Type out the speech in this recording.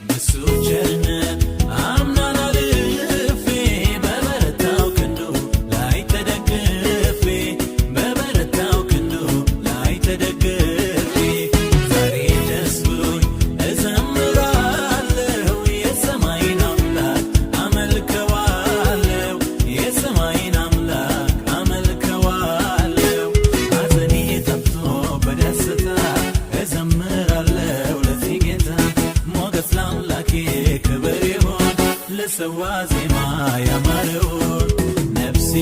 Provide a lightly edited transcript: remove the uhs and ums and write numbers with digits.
በሱ ቸርነት አምናን አልፌ፣ በበረታው ክንዱ ላይ ተደግፌ፣ በበረታው ክንዱ ላይ ተደግፌ፣ ዛሬ ደስ ብሎኝ እዘምራለሁ፣ የሰማይን አምላክ አመልከዋለሁ፣ የሰማይን አምላክ አመልከዋለሁ። ሐዘኔ ጠፍቶ በደስታ እዘምራለሁ ለዚህ ጌታ። ሞገስ ለአምላኬ ክብር ይሁን፣ ልሰዋ ዜማ ያማረውን። ነፍሴ